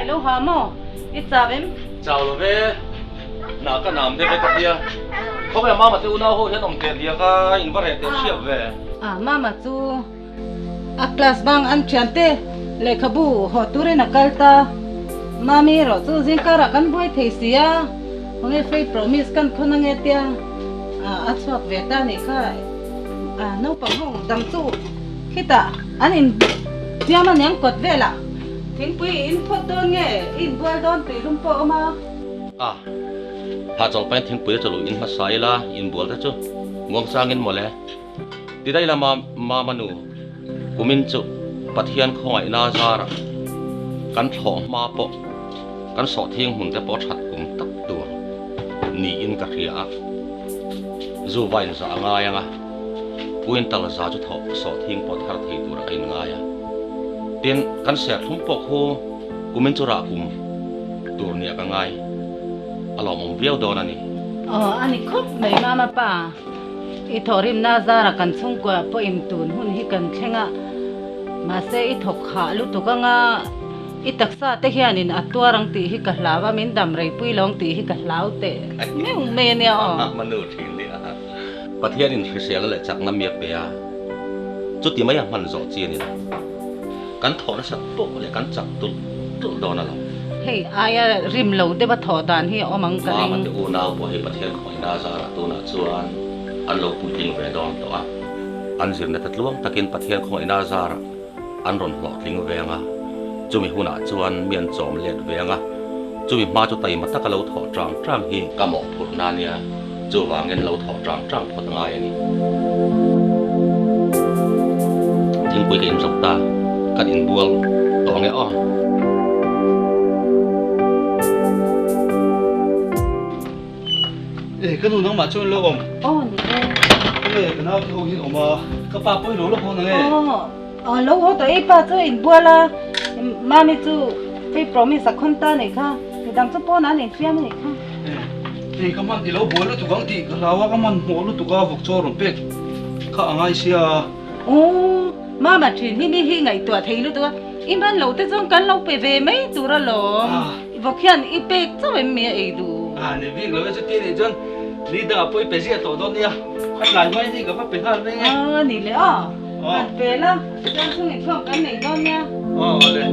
i lo ha maw? I chau em? Chau lo ve, hna ka nam deuh e ka tia. Khawvel Mama te unau ho hian awm teh diak a, in va reh teh hriat ve. A, Mama chu a class bang an thian te lehkhabu haw turin a kal ta. Mami erawh chu zingkarah kan buai thei si a, khawnge Faith Promise kan khawn ange tia a chhuak ve ta nih kha. A, naupang ho dang chu khitah an in fiam a niang kawt velah. Thingpui i in phawt dawn nge i inbual dawn tui lum pawh a awm a? A, hahchawlh pahin thingpui a chawlh in hmasa ila inbual te chu muangchangin mawle. Ti daih lama Mama nu, kumin chu Pathian khawngaihna zarah kan thlawh hma pawh kan sawhthing hmun te pawh that kum tak tur niin ka hria a, zu va inzah a ngai ang a, quintal za chu thawh sawhthing pawh thar thei turah ka inngai a. Tin, kan serthlum pawh khu kumin chu rah kum tur nia ka ngai, a lawmawm viau dawn a ni. Aw, a ni khawp mai Mama pa. I thawhrimna zarah kan chhungkua pawhin tun hun hi kan thleng a, mahse i thawk hah lutuk anga i taksa te hianin a tuar ang tih hi ka hlau a, min dam reipui lo ang tih hi ka hlau teh meuh mai a nia aw. Manu thin nia. Pathianin hriselna leh chakna mi a pe a, chuti mai a hman zawh chi a ni lo. Kan thawh nasat pawh leh kan chak tulh tulh dawn a lo. Hei aia rim lo deuh a thawh dan hi a awm ang ka ring. Mama te unau pawh hei Pathian khawihna zarah tunah chuan an lo puitling ve dawn tawh a. An zirna te tluang takin Pathian khawngaihna zarah an rawn hlawhtling ve ang a, chumi hunah chuan mi an chawm let ve ang a, chumi hma chu taima taka lo thawh tang tang hi ka mawhphurhna a nia, chuvangin lo thawh tang tang phawt a ngai a ni. Thingpui ka inzawk ta, kan inbual tawh ang e aw. E ka nu nangmah chuan lo awm. Aw ni e. Enge ka nau te ho hi an awm a, ka pa pawh i lo la hawn ang e. Aw lo haw tawh e pa chu a inbual a, mami chu hei promise a khawn ta a nih kha, midang chu pawn an infiam a nih kha. E ka man i lo buai lutuk ang tih ka hlau a, ka man hmawh lutuk a vawk chaw rawn pek kha a ngai sia. Aw mama thin hi mi hi ngaihtuah thei lutuk a, i man lo te chuan kan lo pe ve mai tur alawm. Vawk hian i pek chauh em mi a ei duh? A ni bik lo e chuti nih chuan ni dangah pawh i pe ziah tawh dawn nia, a tlai hmai ni ka va pe nghal mai nge. A ni le aw, han pe la, chuan chhung inkhawm kan nei dawn nia. Aw le.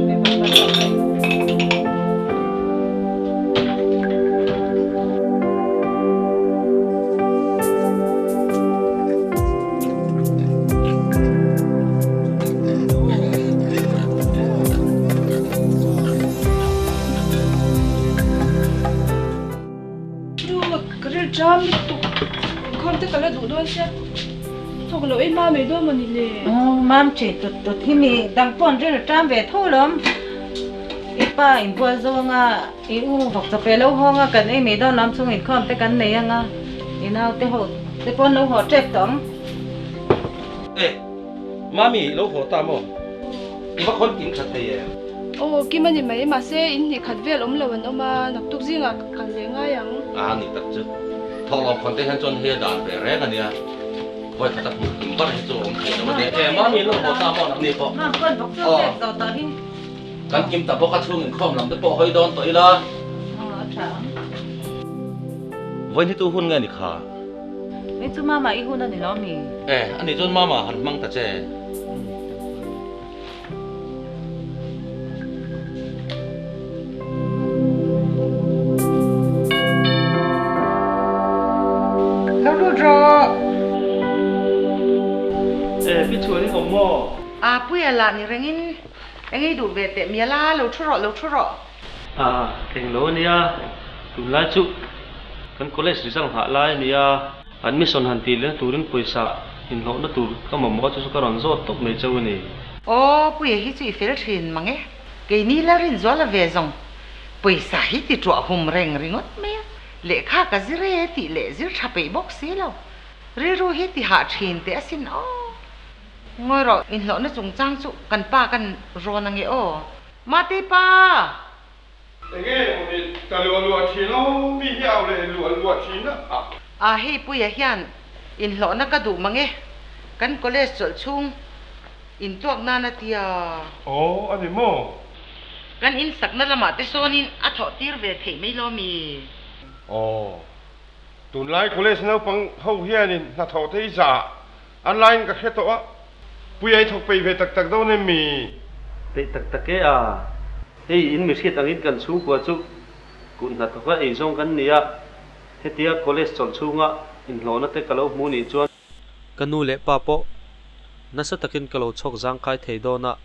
Ka ril ṭam lutuk, inkhawm te ka la duh dawn sia, thawk loh ei hma mai dawn maw ni le? Aw mam ṭhi tut tut hi mi dang pawh an ril ṭam ve tho lawm, i pa inbual zawng a, i u vawk chawpe lo hawng a, kan ei mai dawn lam chung inkhawm te kan nei ang a, i naute ho te pawh an lo haw ṭep tawh ang. E, Mami i lo haw ta maw? I va khawn kim tha thei em? Aw, kim a ni mai, mahse in hnih khat vel awm lo an awm a, naktuk zingah ka kal leh ngai ang. A ni tak chu. Thawhlawm khawn te hian chuan hei a dan ve reng a nia. Vawi khat a hmuh kim bar hi chu a awm thei lo a ni. E, Mami i lo haw ta maw nangni pawh? Mam pawn bawk chu pek zawh tawh hi. Kan kim ta bawk a chhung inkhawm lam te pawh hawi dawn tawh ila. Aw, a tha ang. Vawi hnitu hun nge ni kha? Hei chu mama i hun a ni lo mi? E, ani chuan mama han hmang ta che. Lo lut rawh. E, pi chhuan i awm maw? A, Puia lah ni rengin eng ei duh ve teh mial a, lo thu rawh, lo thu rawh. A, englo a nia, tunlai chu kan college result nghah lai a nia. Admission han tih leh turin pawisa inhlawhna tur ka mamawh a chu chu ka rawn zawt tawp mai cheu a ni. Aw, Puia hi chu i fel thin mang e. Keini la rinzuala ve zawng pawisa hi ti tuah hum reng ringawt mai a, lehkha ka zir e tih leh zir tha peih bawk si lo. Rilru hi ti hah thin teh asin aw. Ngawi rawh, inhlawhna chungchang chu kan pa kan rawn ange aw. Mate pa! Enge maw ni ka luah luah thin aw, mi hi au leh luah luah thin a. A hei Puia hian inhlawhna ka duh mang e, kan college chawlh chhung intuak nan a tia. Aw a ni maw? Kan in sakna lamah te sawnin a thawh tir ve theih mai lo mi? Aw. Tunlai college naupang ho hianin hnathawh te hi zah an laiin ka hre tawh a, Puia i thawk peih ve tak tak dawn em mi? Peih tak tak e a, hei in mi hriat angin kan chhungkua chu kut hnathawka ei zawng kan ni a, hetia college chawlh chhunga inhlawhna te ka lo hmu nih chuan Ka nu leh pa pawh nasa takin ka lo chhawk zangkai thei dawn a,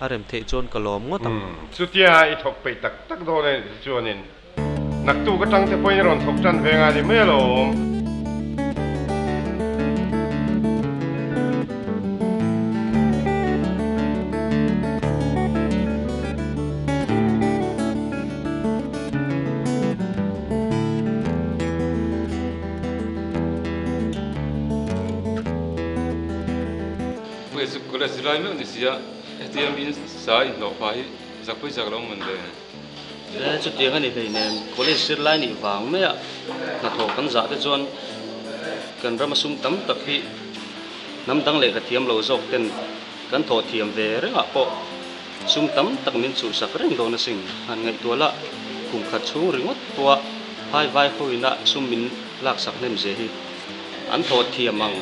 a rem theih chuan ka lawm ngawt ang. Umm, chutia i thawk peih tak tak dawn e chuanin naktuk atang te pawhin i rawn thawk tan ve nga ni mai alawm. Puia chu college zirlai meuh ni sia, hetia mi in sa inhlawh pah hi zak pui zak lo man ve. E, chutiang a ni hleinem, college zirlai nih vang maia hnathawh kan zah te chuan kan rama sum tam tak hi hnam dang lehkha thiam lo zawk ten kan thawh thiam ve rengah pawh sum tam tak min chhuhsak reng dawn asin. Han ngaihtuah lah kum khat chhung ringawt pawha phai vai hoina sum min laksak hnem zia hi an thawh thiam ang.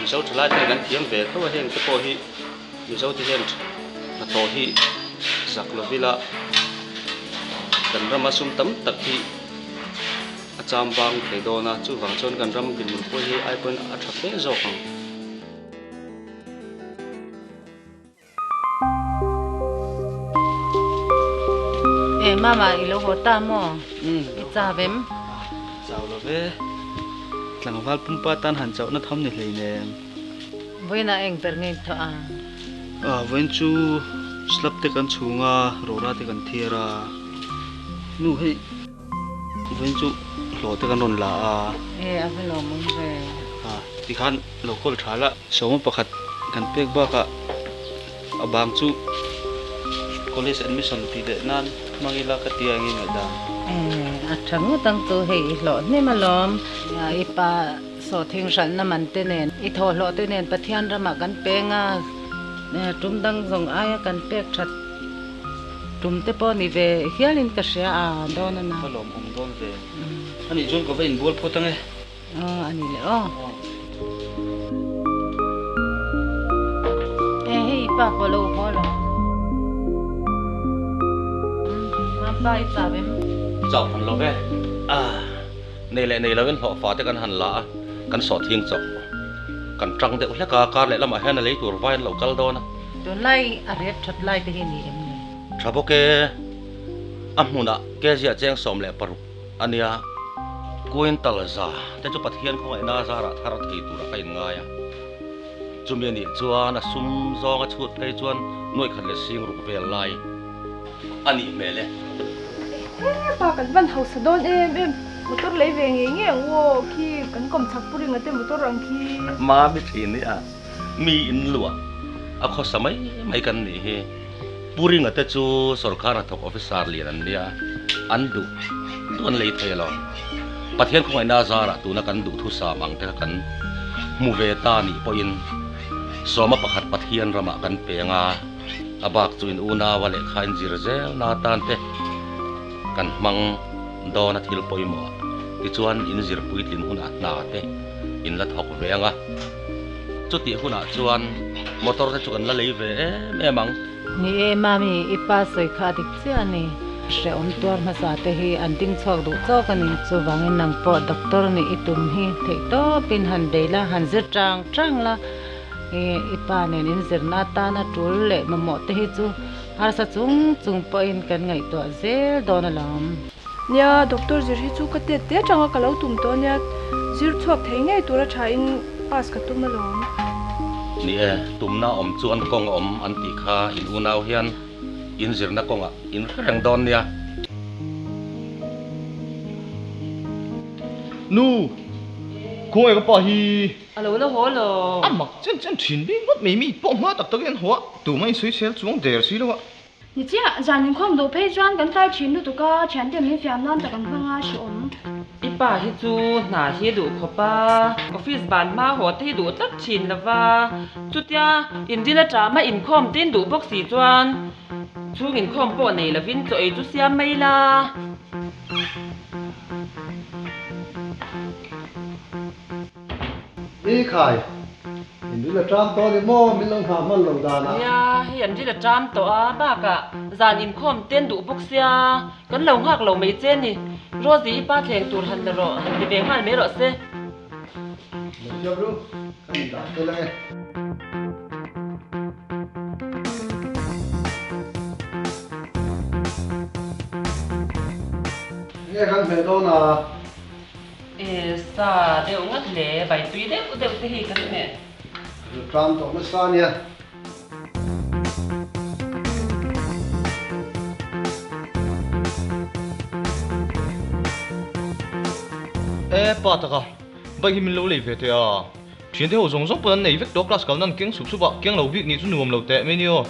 Mizo thalai te kan thiam ve tho a, heng te pawh hi Mizo te hian hnathawh hi zak lo ila kan rama sum tam tak hi a cham vang thei dawn a, chuvang chuan kan ram dinhmun pawh hi ai pawhin a tha fe zawk ang. E mama i lo haw ta maw? I chau em? Chau lo ve. Tlangval pumpa tan han chauhna tham ni hleinem. Vawiinah eng ber nge in thawh a? Vawiin chu slab te kan chhung a, rora te kan thiar a. Nu hei vawiin chu hlawh te kan rawn la a. E a va lawmawm ve. Tikhan lo kawl tha la. Sawma pakhat kan pek bakah a bang chu college admission tih leh nan hmang ila ka tia eng nge ngaihdan? A tha ngawt ang chu hei i hlawh hnem alawm. I pa sawhthing hralhna man te nen i thawhhlawh te nen Pathian ramah kan peng a, tum dang zawng aia kan pek that tum te pawh ni ve hialin ka hria a dawn a na. Ka lawmawm dawn ve. Anih chuan ka va inbual phawt ange. Aw a ni leh aw. E hei i pa pawh lo haw lo. Mam pa i chau em? Chau han lo ve. Ah nei leh nei lovin hlawh fa te kan han la a, kan sawh thing chawp. Kan tang deuh hlek a, kar leh lamah hian a lei tur vai an lo kal dawn a. Tunlai a ret that lai te hi ni em ni? Tha bawk e, a hmunah kezia cheng 16. A nia, Quintal za te chu Pathian khawngaihna zarah thar thei turah ka inngai a. Chumi a nih chuan a sum zawng a chhut phei chuan nuaih khat leh sing ruk vel lai a nih hmel e. Hepa kan van hausa dawn em em, motor lei ve ngei ngei ang u aw, khi kan kawm chak pu ringa te motor ang khi. Mami thin hi a, mi in luah a khawsa mai mai kan nih hi. Pu Ringa te chu sorkar hnathawk officer lian an nia, an duh duh an lei thei alawm. Pathian khawngaihna zarah tuna kan duhthusam ang te kha kan hmu ve ta nih pawhin sawma pakhat Pathian ramah kan peng a, a bak chu in unaua lehkha in zir zel na tan te kan hmang dawn a thil pawimawh ah tichuan in zir puitlin hunah hna te in la thawk ve ang a. Chutih hunah chuan motor te chu kan la lei ve em em ang. Ni e Mami, i pa sawi kha a dik chiah a ni. Hrehawm tuar hmasa te hi an ding chhuak duh chawk a ni. Chuvangin nang pawh doctor nih i tum hi theih tawpin han bei la, han zir chang chang la. I pa nen in zirna atana tul leh mamawh te hi chu harsa chung chung pawhin kan ngaihtuah zel dawn alawm. Nia, doctor zir hi chu ka tet te atanga ka lo tum tawh ania, zir chhuak thei ngei tura tha in pass ka tum alawm. Ni e, tumna awm chuan kawng a awm an tih kha in unau hian in zirna kawngah in hre reng dawn nia. Nu, khawngaih ka pa hi. A lo la haw lo. A mak chen chen thin bik ngawt mai, mi pawh hma tak takin an haw a, tumah in sawisel chuang der si lo a. Ni chiah, zan inkhawm duh phei chuan kan tlai thin lutuk a, thiante min fiam nan tak an hmang a, hrehawm. I pa hi chu hna hi duh khawp a, office ban hma haw te hi duh tlat thin lo va, chutia inril a ṭam a inkhawm te in duh bawk si chuan. Chhung inkhawm pawh nei lovin chaw ei chu siam mai la. I khai, in ril a ṭam tawh a ni maw? Min lo nghah hman lo danah. Nia, hei an ril a ṭam tawh a, bakah zan inkhawm ten duh bawk sia, kan lo nghak lo mai che ni. Rosie i pa thleng tur han la rawh, han ti ve nghal mai rawh se. Lo siam ru, ka in dah tel ange. Nge kan hmeh dawn a? E sa deuh ngat le, bai tui deuh deuh te hi kan hmeh. Ka tram tawh nasa ania. E pa taka, bike hi min lo lei ve teh a. Thiante ho zawng zawng pawn an nei vek tawh, class kalna an keng sup sup a, keng lo bik nih chu nuam lo teh mai ni aw.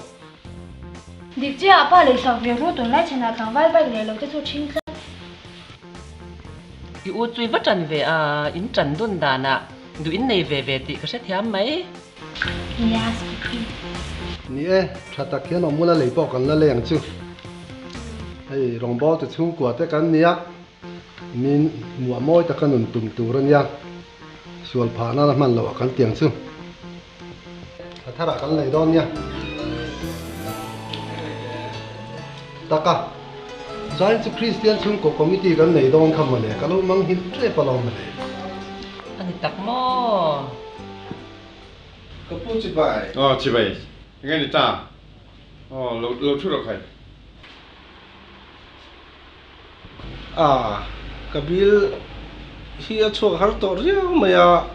Dik chiah a pa lei sak ve ru, tunlai chhanah tlangval bike leh lo te chu ṭhing tlat. I u chu i va ṭan ve a, in ṭan dun danah duh in nei ve ve tih ka hrethiam mai. Nia, Scoopy. Ni e, tha tak hian awm ula lei pawh kan la lei ang chu. Hei rawngbâwl te chhungkua te kan nia, min muah mawi taka nun tum tur a nia, sual phah nana hman loh ah kan ti ang chu. Thla tharah kan lei dawn nia. Taka, Zain chu Kristian chhungkaw committee kan nei dawn kha mawle, ka lo mang hil tep alawm mawle. A ni tak maw? Ka pu chibai. Aw chibai, enge ni ta? Aw lo lo thu rawh khai. A, ka bill hi a chhuak har tawh riau mai a,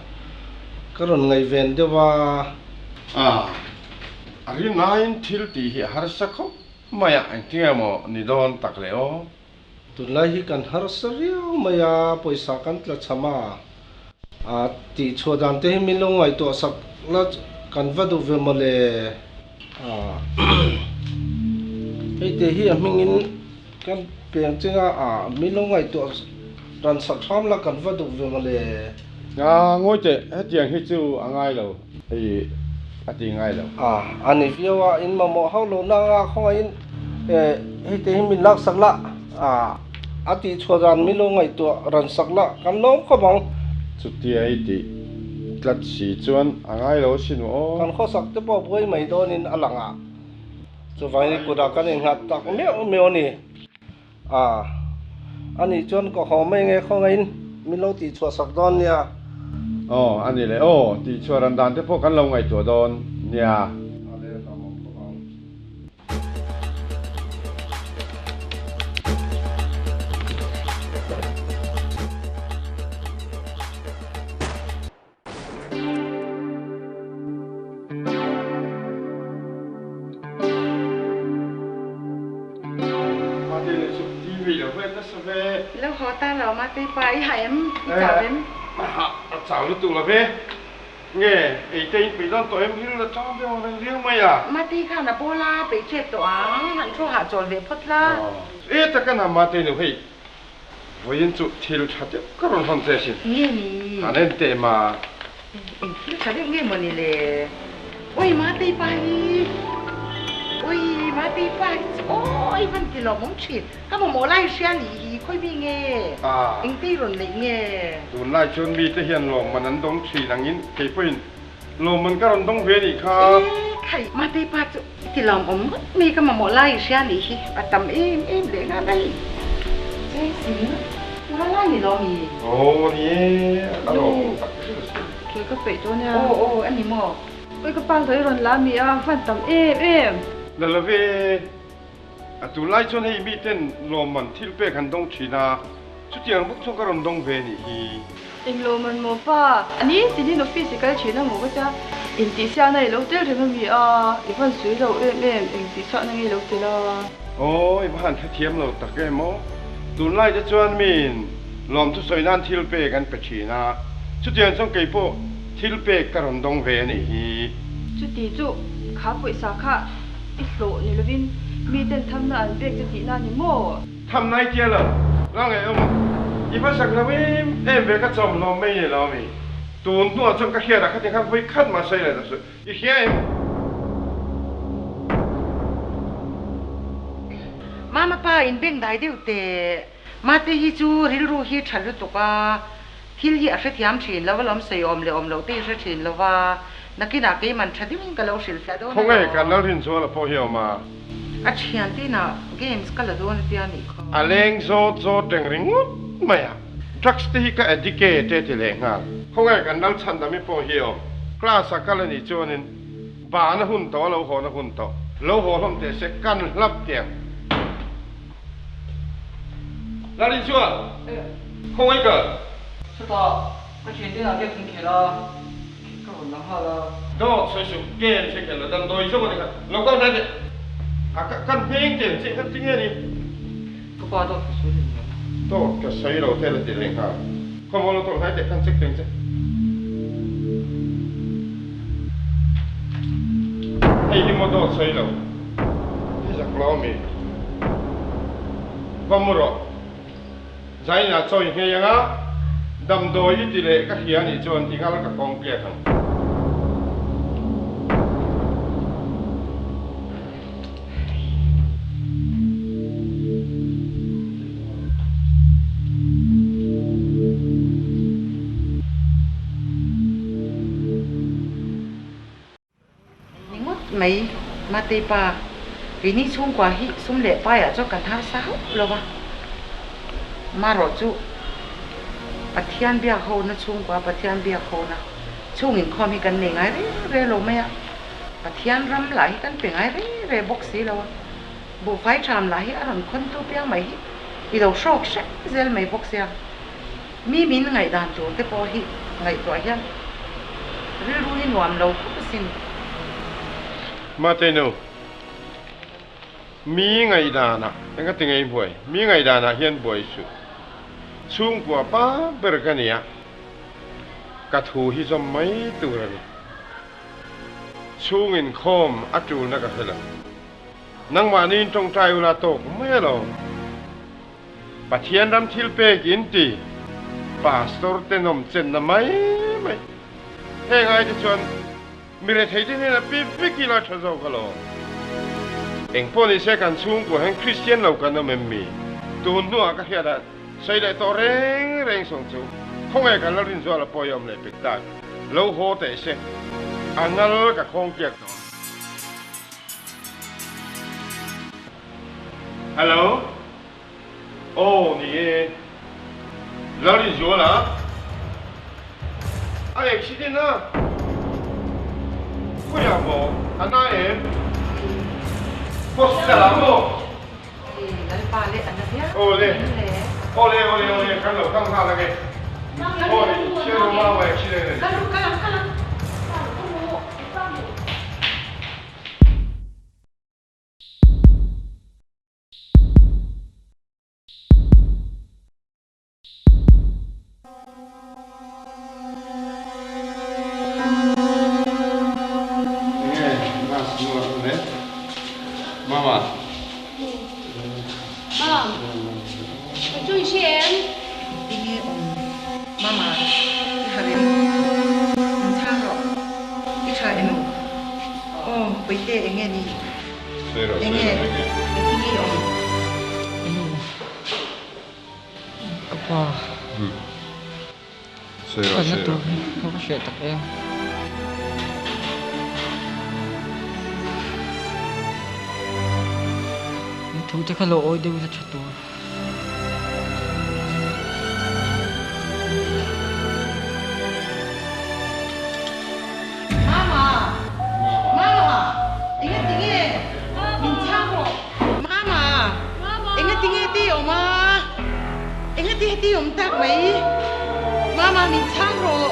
ka rawn ngaihven deuh a. A, a rinaiin thil tih hi a harsa khawp mai a, engtinge maw ni dawn tak le aw? Tunlai hi kan harsa riau mai a, pawisa kan tla cham a, a tih chhuah dan te hi min lo ngaihtuah sak la kan va duh ve maw le. Hei te hi a hmingin kan peng cheng a, a min lo ngaihtuah ran sak hram la kan va duh ve maw le. A ngawi teh, hetiang hi chu a ngai lo, hei a ti ngai lo. A, a ni viau a, in mamawh hauh lo na anga khawngaihin hei te hi min lak sak la, a a tih chhuah dan min lo ngaihtuah ran sak la, kan lawm khawp ang. Chutia i tih tlat si chuan a ngai lo asin aw. Kan khawsak te pawh buai mai dawnin a lang a, chuvangin kutah kan innghat tak meuh meuh a ni. A, a nih chuan ka haw mai nge khawngaihin min lo tihchhuah sak dawn nia. Aw, a ni le. Aw, tihchhuah ran dan te pawh kan lo ngaihtuah dawn nia. A le lam awm khawp ang. Mate leh chu TV lo vel nasa ve. Lo haw ta lo Mate pa i ha em? I chau em? A chau lutuk lo ve. Nge ei te in peih dawn tawh em? Ril a chang deuh ang reng riau mai a. Mate khan a bawl a peih chet tawh ang, han thu hahchawl ve phawt la. E tak a na Mate nu hei. Vawiin chu thil tha deuh ka rawn hawn che asin. Nge ni? Han en teh ma. Eng thil tha deuh nge maw ni le? Oi Matei pa hi! Oi Matei pa hi chu awi van ti lawmawm thin. Ka mamawh lai hria nih hi khawi mi nge? Eng te i rawn neih nge? Tunlai chuan mite hian lawmman an dawng thin angin kei pawhin lawmman ka rawn dawng ve nih kha. E khai Matei pa chu I ti lawmawm ngawt mai ka mamawh lai i hria nih hi a tam em em leh nghal a hei. Cheng sing nga lai ni lawm i. Aw ni e, a lawmawm tak zet a sin. Kei ka peih dawn nia. Aw aw a ni maw. Ui ka pa hlawh i rawn la mi a van tam em em. La lo ve, a tunlai chuan hei miten lawmman thil pek han dawng thin a, chutiang bawk chuan ka rawn dawng ve nih hi. Eng lo man maw pa? Ni tinin office i kal thin a maw ka tia, intihsiakna i lo tel reng a mi a, i van sawi lo em em, eng tihsiakna nge i lo tel a? Aw, i va han hrethiam lo tak em aw. Tunlai te chuan miin lawmthu sawi nan thil pek an pe thin a, chutiang chuan kei pawh thil pek ka rawn dawng ve a nih hi. Chuti chu kha pawisa kha i hlawh ni lovin miten thamna an pek che tihna a ni maw? Tham nai tia lo, la ngaih awm ang. I va sak lo em em ve ka chawm hlawm mai ni lo ami? Tun hnuah chuan ka hriat ah khatiang khan vawi khat mah sawi leh ta suh. I hria em? Mama pa in beng dai deuh teh. Mate hi chu rilru hi tha lutuk a, thil hi a hrethiam thin lo alawm, sawi awm leh awm loh te hi hre thin lo va, nakinah keiman tha deuhin ka lo hrilhfiah dawn Khawngaih alawm. kan Lalrinzuala pawh hi a awm a. A thian te inah games ka la dawn atia nih kha. A leng zawt zawt reng ringawt mai a, drugs te hi ka addict e te ti leh nghal. Khawngaih kan Lalchhandami pawh hi a awm. Class a kal a nih chuanin Ban a hun tawh a lo hawn a hun tawh. Lo haw hlawm teh se kan hlap teh ang. Larinchuan, Khawngaih kal. Chutah ka thiante inah games an khel a, ka rawn lang nghal a. Dawt sawi suh, games hi khel lo, damdawi zawk a ni kha. Lo kal hnai teh. A kan hmeng teh ang che kha tinge ni? Ka pa dawt ka sawi lo niang. Dawt ka sawi lo te la ti leh nghal. Khawmaw lo tawlh hnai teh khan check teh ang che. Hei hi maw dawt sawi lo. I zak lo ami? Va mu rawh. Zaina chawi nghei anga damdawi i ti leh ka hria anih chuan i ngal ka kawng tliak ang. Ni ngawt mai, Matei pa, keini chhungkua hi sum leh paiah chuan kan harsa hauh lo va, marawh chu Pathian biak hona chhungkua, Pathian biak hona chhung inkhawm hi kan nei ngai reng reng lo mai a. Pathian ram lah hi kan pe ngai re re bawk si lo a, buhfai tham lah hi a rawn khawntu piang mai hi i lo hrawk hrep zel mai bawk sia. Mi min ngaihdan tur te pawh hi ngaihtuah hian rilru hi nuam lo khawp asin. Mate nu, mi ngaihdanah eng ati ngei buai? Mi ngaihdanah hian buai suh. Chhungkua pa ber ka nia, ka thu hi zawm mai tur a ni. Chhung inkhawm a tulna ka hre lo. Nangmahniin tawngtai ula tawk mai alawm. Pathian ram thil pek in ti Pastor te nawm chenna mai mai. Heng ai te chuan mi rethei te hnenah pi vek ila tha zawk alawm. Engpawh ni se kan chhungkua hian Kristian lo kan awm em mi? Tun hnuah ka hriat ah Sawi leh tawh reng reng sawng chu khawnge kan la rinzual a pawi awm leh pek tak lo haw teh se a ngal ka khawng kiak tawh ang. Hello Aw ni e la rinzual a a accident a khawiah maw a na em hospital ah maw. Awle awle awle awle kan lo kal nghal ange awle chhiar awm a mai accident a ni. Enge mask nuar hun e Mama. Mam, ka chu i hria em? Enge awm Mama, i harh em? In chhang rawh, i tha em? Aw, Puite enge ni? Enge, engtin nge i awm? Ka pa kalna tur hi ka va hreh tak em. Min thu te kha lo awi deuh ila tha tur. Mama! Mama! Enga tinge? Min chhang rawh. Mama! Enga tinge ti awm a? Enga tinge ti awm tak mai? Mama min chhang rawh.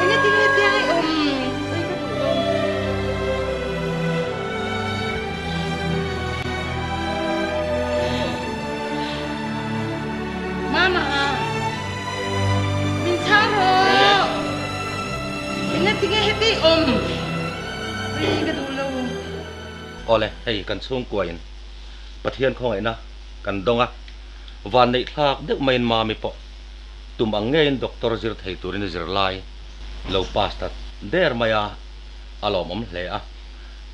Enga tinge tiang i awm? Ui ka duh lo. Mama! Min chhang rawh. Enga tinge heti awm? Ui ka duh lo. Awle, hei kan chhungkuain Pathian khawngaihna kan dawng a, van neih thlak deuh maiin Mami pawh tum ang ngeiin doctor zir thei turin zirlai lo pass ta der mai a, a lawmawm hle a.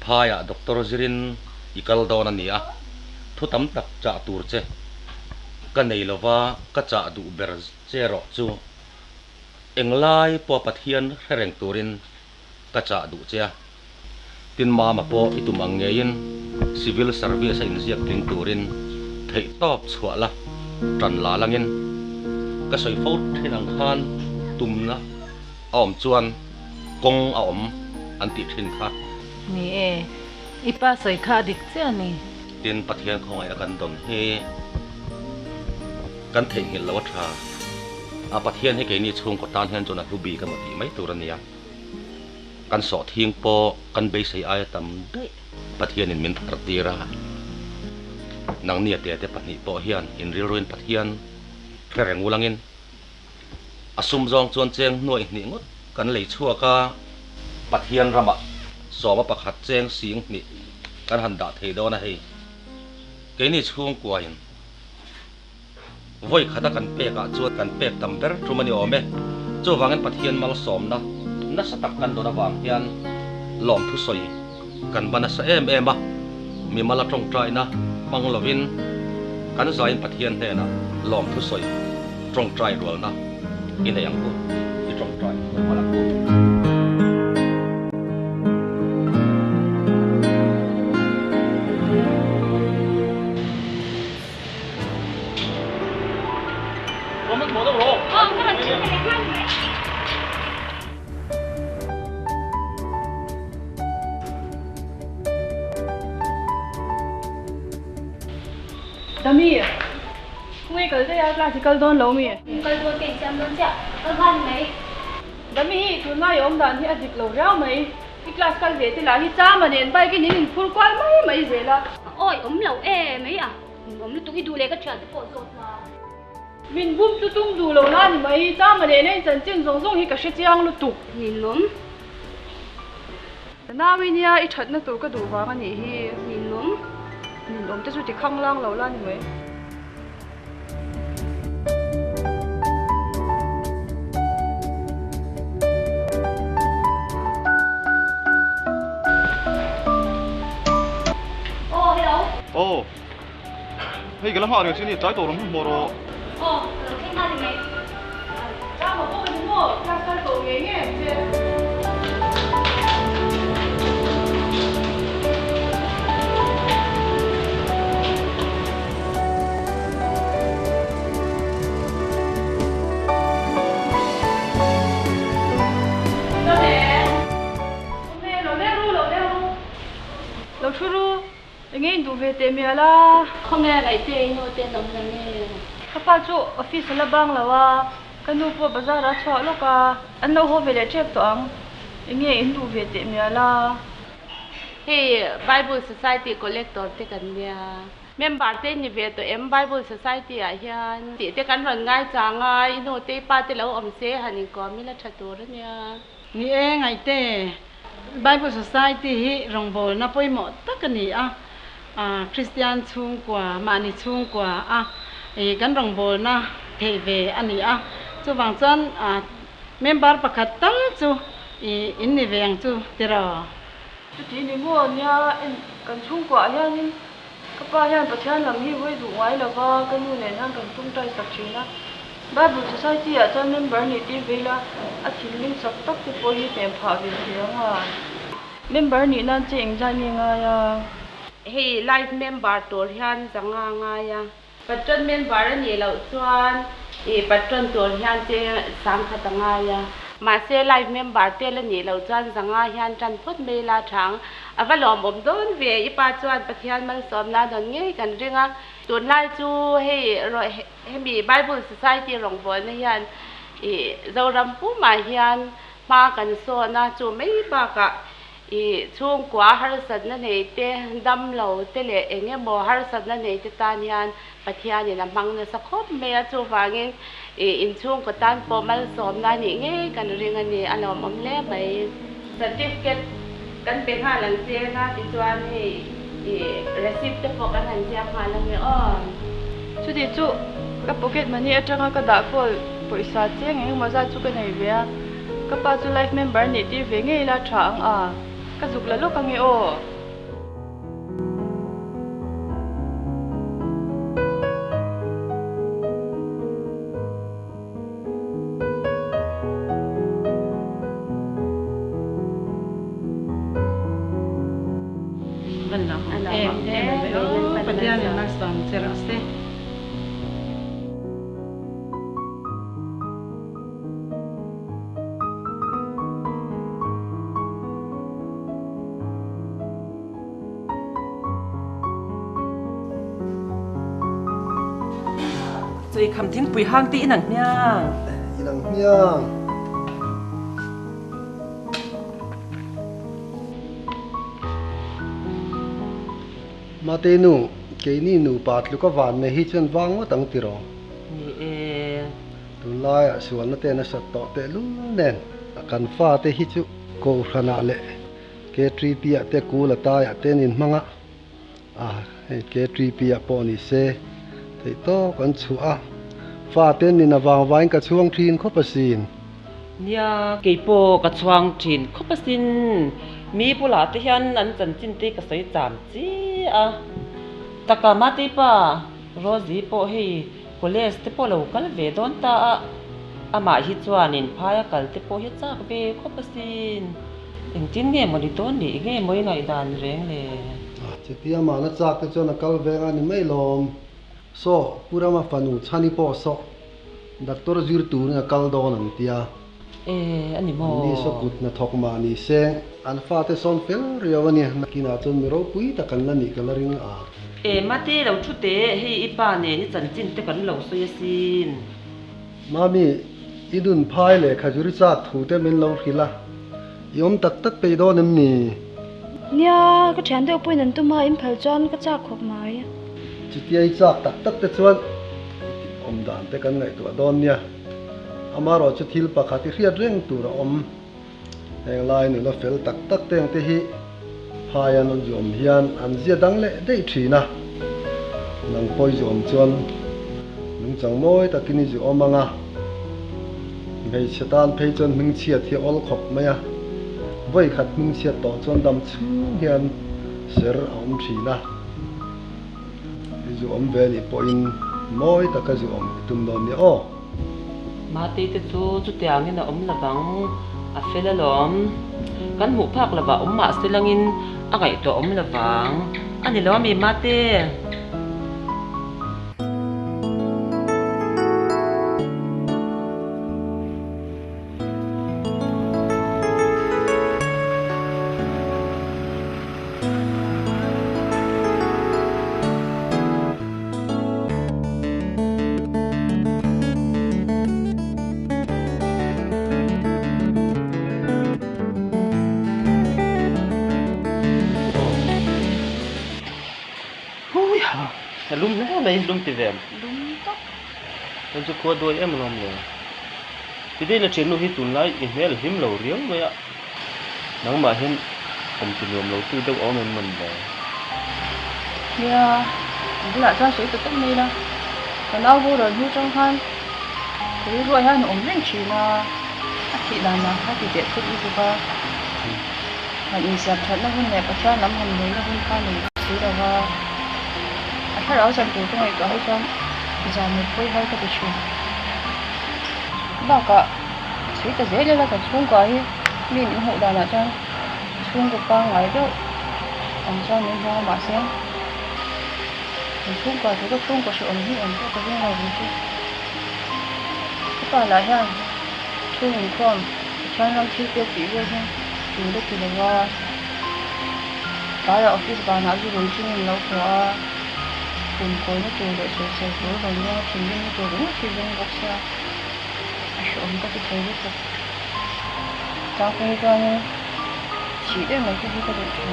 Phaiah doctor zirin i kal dawn a ni a, Thu tam tak chah tur che ka nei lova ka chah duh ber che erawh chu englai pawh Pathian hre reng turin ka chah duh che a. Tin Mama pawh i tum ang ngeiin Civil Service a inziak tling turin theihtawp chhuah la tan la langin ka sawi fo thin ang khan tumna a awm chuan kawng a awm an tih thin kha. Ni e, i pa sawi kha a dik chiah a ni. Tin Pathian khawngaih a kan dawn hi kan theihnghilh loh a tha. A Pathian hi keini chhungkaw tan hian chuan a hlu bik emaw tih mai tur a nia. Kan sawhthing pawh kan beisei aia tam daih Pathianin min thar tir a. Nangnia tete pahnih pawh hian inrilruin Pathian hre reng ulangin a sum zawng chuan cheng hnuai hnih ngawt kan lei chhuak a. Pathian ramah sawma pakhat cheng sing hnih kan han dah thei dawn a hei. Keini chhungkuain Vawi khata kan pekah chuan kan pek tam ber tum a ni awm e. Chuvangin Pathian malsawmna nasa tak kan dawn avang hian lawmthu sawi kan va nasa em em a. Mimala tawngtaina hmang lovin kan zain Pathian hnenah lawmthu sawi tawngtai rualna i nei ang u, i tawngtai rual ang u. Dami, khawnge kal daih a, class i kal dawn lo mi? Kal dawn ka insiam dawn chiah, kal nghal ni mai. Dami hi tunlai awm dan hi a dik lo riau mai. I class kal ve te lah hi chama nen bike in in inphur kual mai mai zel a. Awi awm lo e mai a, min awm lutuk i duh leh ka thian te pawh zawt la. Min bum chu tum duh lo la ni mai, chama nen a in chanchin zawng zawng hi ka hre chiang lutuk. Min awm. Ka nau i nia i thatna tur ka duh vang a nih hi. Min awm. Min awm te chu ti khang lang lo la ni mai. Aw hello. Aw hei ka la nghah reng che ni tlai tawh rawn hmuh rawh. Aw ka lo thleng nghal ni mai. Chang maw pawh ka ni maw class kal tawh ngei ngei ang che. Lo thu ru, enge in duh ve teh mial a? Khawnge ngaihte i nu te an awm na nge? Ka pa chu office a la bang lo a, ka nu pawh bazar ah a chhuah lawk a, an lo haw ve leh tep tawh ang. Enge in duh ve teh mial a? Hei Bible Society Collector te kan nia. Member te ni ve tawh em Bible Society ah hian tih te kan rawn ngai chang a, i nu te i pa te lo awm se han inkawm ila tha tur a nia. Ni e ngaihte, Bible Society hi rawngbawlna pawimawh tak a ni a, Kristian chhungkua, mahni chhungkua a kan rawngbawlna theih ve a ni a, chuvang chuan member pakhat tal chu in ni ve ang chu tiraw? Chuti ni maw nia en kan chhungkuaah hianin Ka pa hian Pathian lam hi vawi duh ngai lova ka nu nen hian kan tawngtai sak thin a. Bible Society ah chuan member nih tir ve ila a thinlung chak tak te pawh hi hnem phah ve thei ang a. Member nih nan che engzah nge ngai a? Hei life member tur hian za nga ngai a. Patron member a nih loh chuan i patron tur hian che sangkhat a ngai a. Mahse life member tel a nih loh chuan zanga hian tan phawt mai la thang. A va lawmawm dawn ve, i pa chuan Pathian malsawmna a dawn ngei kan ring a. Tunlai chu hei hemi Bible Society rawngbawlna hian i Zoram pumah hian hma kan sawn a, chu mai bakah I chhungkua harsatna nei te, dam lo te leh eng emaw harsatna nei te tan hian Pathianin a hmang nasa khawp mai a, chuvangin i inchhungkaw tan pawh malsawmna a nih ngei kan ring a ni, a lawmawm hle mai. Certificate kan pe nghal ang che nga tichuan hei i receipt te pawh kan han ziak nghal ang e aw. Chuti chu ka pocket money atanga ka dah kawl pawisa cheng eng emaw zat chu ka nei ve a. Ka pa chu life member nih tir ve ngei ila tha ang a, ka zuk la lawk ange aw. Van lo em em ve aw Pathian in malsawm che rawh se. Cui kham thingpui hang ti in ang hmiang. In ang hmiang. Mate nu, keini nupa tluka van nei hi chuan vang ngawt ang tiraw? Ni e. Tunlaiah sualna te nasat tawh tehlul nen kan fate hi chu Kohhranah leh K3P ah te Kul a taiah te an inhmang a, a hei K3P ah pawh ni se theih tawk an chhuah a, fate an nin avang vangin ka chhuang thin khawp asin. Nia, kei pawh ka chhuang thin khawp asin. Mi bulah te hian an chanchin te ka sawi cham chi a. Taka Mate pa Rosie pawh hei College te pawh lo kal ve dawn ta a, amah hi chuanin phaia kal te pawh hi chak ve khawp asin. Engtin nge maw ni dawn nih nge maw i ngaihdan reng le? Chutia mahna chak te chuan a kal veng a ni mai lawm. Saw, Pu Rama fanu Chhani pawh saw Doctor zir turin a kal dawn an tia. E, a ni maw? Ni saw kut hnathawk mah ni se, an fate sawn fel riau a ni. Nakinah chuan mi ropui tak an la nih ka la ring a. E, Mate lo thu teh, hei i pa nen i chanchin te kan lo sawi asin. Mami, i dun phai leh khajuri chak thu te min lo hrilh a, i awm tak tak peih dawn em ni? Nia, ka thian deuh pawhin an tum a, in phal chuan ka chak khawp mai. Chutia i chak tak tak te chuan i tih awm dan te kan ngaihtuah dawn nia. Amaherawhchu thil pakhat i hriat reng tur a awm. Heng lai nula fel tak tak te ang te hi phai an rawn zuam hian an zia dang leh daih thin a. Nang pawh i zuam chuan lungchang mawi takin i zuam ang a. Hmeichhe tan phei chuan hmingchhiat hi a awl khawp mai a. Vawi khat hmingchhiat tawh chuan dam chhung hian ser a awm thin a. I zuam ve nih pawhin mawi taka zuam i tum dawn nia aw. Mate te chu chutiangin a awm lovang, a fel alawm. Kan hmuh phak lovah awm mah se langin a ngaihtuah awm lovang. A ni lo ami Mate? Hui ha, a lum hle mai, lum ti ve. Lum tak. Hei chu khua duai em alawm le. Tidei la thiannu hi tunlai i hmel hlim lo riau mai a. Nangmah hian awm ti nuam lo tu deuh a awm em mawn le? Nia, an bulah chuan sawi ta tawp mai ila, ka nau boral hnu chang khan ka rilruah hian a awm reng thin a, a thih dan lah kha ti teh thut lutuk a, han insiam thatna hun leh Pathian lam han hmuihna hun kha nei bawk si lo va, a thlarau chan tur ka ngaihtuah hi chuan zan mut pawi har ka ti thin. Bakah. Sawi ta zel ila kan chhungkua hi mi min hmuh danah chuan chhungkaw pangngai deuh ang chuan min hmu a mahse kan chhungkua chu ka chhungkaw hrehawm hi awm pawh ka ring lo ve chu. Ka pa lah hian chhung inkhawm Pathian ram thil pek tih vel hi tul a ti lo a, tlaiah office banah zu rui chungin lo haw a, kum kawina tur leh sawisel tur a rawn leng a thinrimna tur ringawt hi zawng bawk sia. A hrehawm ka ti thei lutuk. Tlangpui hi chuanin thih daih mai te hi ka duh thin.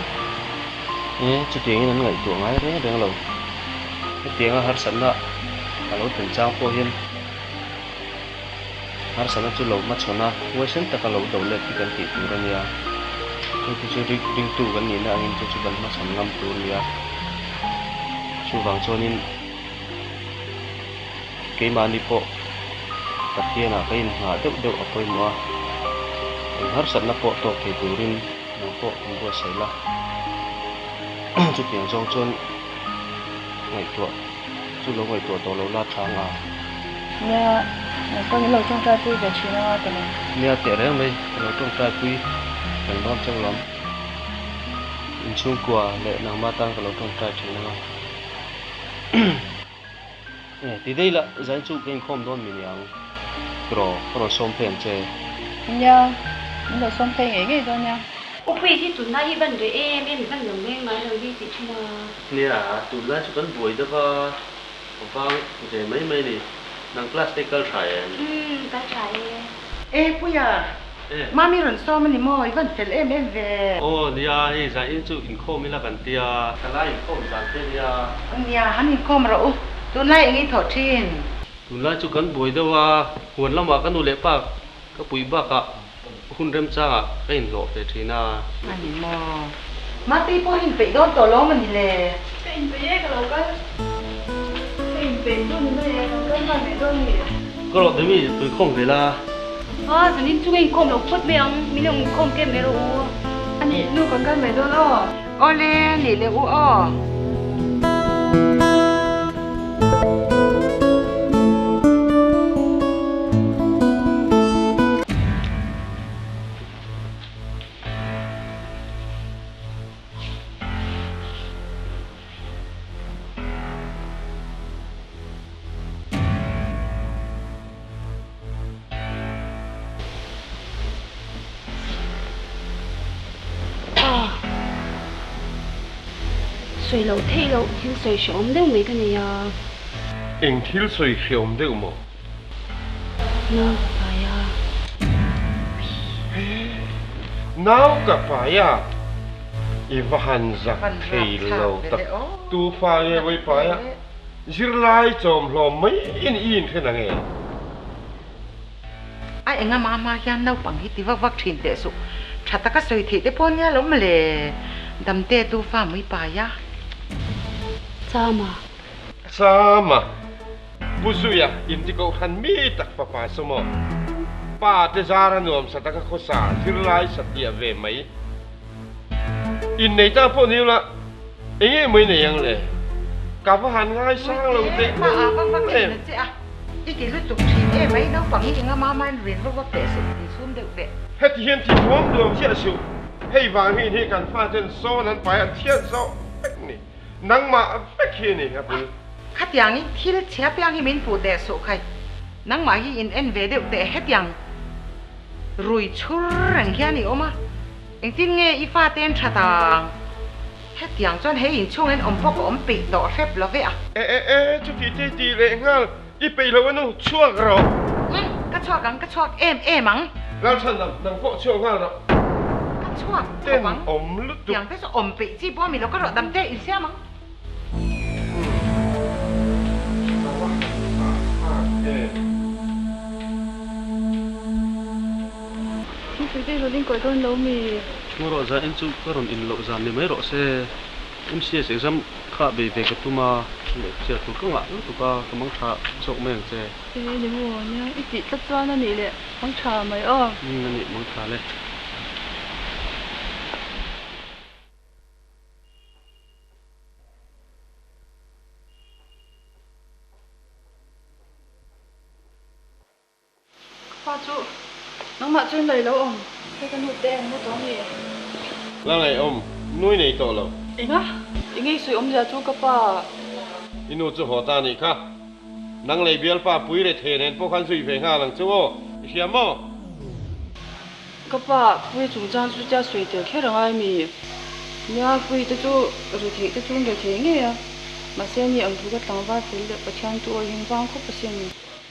E, chutiangin an ngaihtuah ngai reng reng lo. Hetianga harsatna a lo thlen chang pawh hian harsatna chu lo hmachhawn a, huaisen taka lo do let hi kan tih tur a nia. Hei te chu ringtu kan nihna angin chu chu kan hmachhawn ngam tur a nia. Chuvang chuanin. Keimahni pawh Pathianah ka inngah deuh deuh a pawimawh a, eng harsatna pawh tawk thei turin nang pawh in buatsaih la. Chutiang zawng chuan ngaihtuah chu lo ngaihtuah tawh lo la tha ang a. Nia, nang pawh min lo tawngtai pui ve thin anga ka lawm. Nia, teh reng mai, ka lo tawngtai pui reng dawn chauh lawm. Inchhungkua leh nangmah tan ka lo tawngtai thin anga. E, ti daih la, zain chu ka inkhawm dawn mi niang. Tiraw, ka rawn sawm phei ang che. Nia, min lo sawm phei ngei ngei dawn nia. Upui hi tunlai hi van reh em em, van lo leng ngai lo hi tih thin a. Nia, tunlai chu kan buai deuh a, ka vang ve mai mai ni. Nang class te i kal tha em? Umm, kal tha e. E Puia, Mami rawn sawm a ni maw? I van fel em em ve. Aw nia, hei zan in chu inkhawm ila kan tia. Ka lai inkhawm zan te nia. Nia, han inkhawm rawh u. Tunlai eng i thawh thin? Tunlai chu kan buai deuh a, huan lamah ka nu leh pa ka puih bakah hun remchangah ka inhlawh ve thin a. A ni maw? Mate pawh hi inpeih dawn tawh lawm a ni le. Ka inpeih e, ka lo kal. Ka inpeih chu ni mai e, kan kal nghal mai dawn ni. Ka rawh Demi, tuikhawm ve la. A, zanin chu ka inkhawm lo phawt mai ang, min lo inkhawm kem mai rawh u. A nih nu kan kal mai dawn aw. Awle, nih leh u aw. Sawi loh theih loh thil sawi hrehawm deuh mai ka nei a. Eng thil sawi hrehawm deuh maw? Nau ka pai a. Nau ka pai a? I va han zak thei lo tak. Tu fa nge vawi pai a? Zirlai chawm hlawm mai in i inthen ang e. A enga mah hma hian naupang hi ti vak vak thin teh suh. Tha taka sawi theih te pawh nia lo mawle. Damte tu fa mui pai a. Chama. Chama. Pu Zuia intikohhran mi tak fapa chu maw? Pa te zara nuamsa taka khawsa zirlai satliah ve mai. Innei ta pawh ni ula eng nge mai nei ang le? Ka va han ngaisang lo teh Pa a va vak em. thin a che a, i ti lutuk thin em mai naupang hi enga mama in rin vak vak teh suh, insum deuh teh. Heti hian ti duam duam chiah suh, hei vang hi hi kan faten sawn an pai an thiat zawh vek ni. Nangmah vek hi a ni a bul. Khatiangin thil chhia piang hi min puh teh suh khai. Nangmah hi in en ve deuh teh hetiang rui chhur reng hian i awm a, engtin nge i fate an that ang? Hetiang chuan hei inchhung in awm pawh ka awm peih tawh hrep lo ve a. E e e, chuti te ti leh nghal i peih lo anu, chhuak rawh. Umm, ka chhuak ang, ka chhuak em em ang. Lalchhandam, nang pawh chhuak nghal rawh. Ka chhuak khawp ang. Ten awm lutuk. Tiang te chu awm peih chi pawh a mi lo, ka rawh dam te insiam ang. Thingpui te i rawn inkawi dawn lo mi? Ngaw rawh zan en chu ka rawn in loh zan ni mai rawh se. MCS exam kha bei ve ka tum a, lehkha chhiar tur ka ngah lutuk a, ka mang tha zawk mai ang che. E ni maw nia, i tih tlat chuan a nih leh mang tha mai aw. Umm a nih mang tha le. Ka pa chu nangmah chu in lo awm, hei ka nu te an mu tawh a mi? La ngaihawm, nui nei tawh lo. Enga? I ngei sawi awmzia chu ka pa. I nu chu haw ta a nih kha. Nang lei bialpa pui leh thei nen pawh khan zui ve nghal ang chu aw, i hria maw? Ka pa, Puii chungchang chu tia sawi tel kher angai mi? Nia, Puii te chu rethei te chu an rethei ngei a, mahse ani ang thu ka tlangval fel leh Pathian chu awihin vang khawp asin.